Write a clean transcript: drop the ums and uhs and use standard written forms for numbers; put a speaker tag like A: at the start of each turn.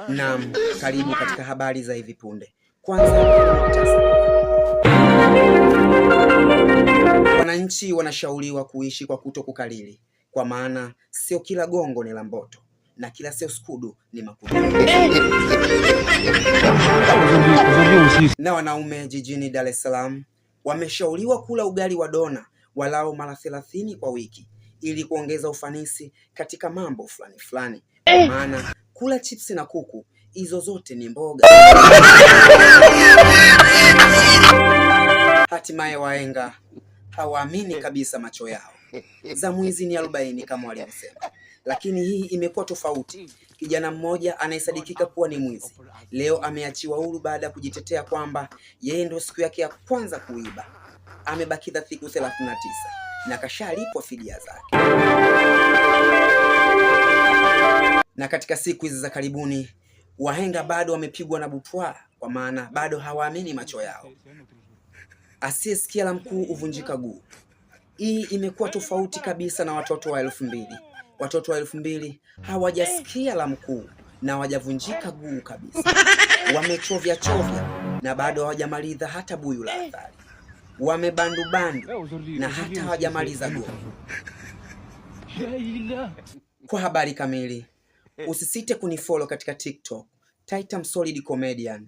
A: Naam, karibu katika habari za hivi punde. Kwanza muhtasari. Wananchi wanashauriwa kuishi kwa kuto kukalili, kwa maana sio kila gongo ni la mboto na kila sio skudu ni makundi. Na wanaume jijini Dar es Salaam wameshauriwa kula ugali wa dona walao mara 30 kwa wiki ili kuongeza ufanisi katika mambo fulani fulani, kwa maana kula chipsi na kuku hizo zote ni mboga. Hatimaye wahenga hawaamini kabisa macho yao. Za mwizi ni 40 kama walivyosema, lakini hii imekuwa tofauti. Kijana mmoja anayesadikika kuwa ni mwizi leo ameachiwa huru baada ya kujitetea kwamba yeye ndio siku yake ya kwanza kuiba. Amebakiza siku 39 na kashalipwa fidia zake. Na katika siku hizi za karibuni wahenga bado wamepigwa na butwaa, kwa maana bado hawaamini macho yao. Asiyesikia la mkuu huvunjika guu. Hii imekuwa tofauti kabisa na watoto wa 2000. Watoto wa 2000 hawajasikia la mkuu na hawajavunjika guu kabisa, wamechovya chovya na bado hawajamaliza hata buyu la athari, wamebandubandu na hata hawajamaliza guu. Kwa habari kamili, usisite kunifollow katika TikTok Titam Solid Comedian.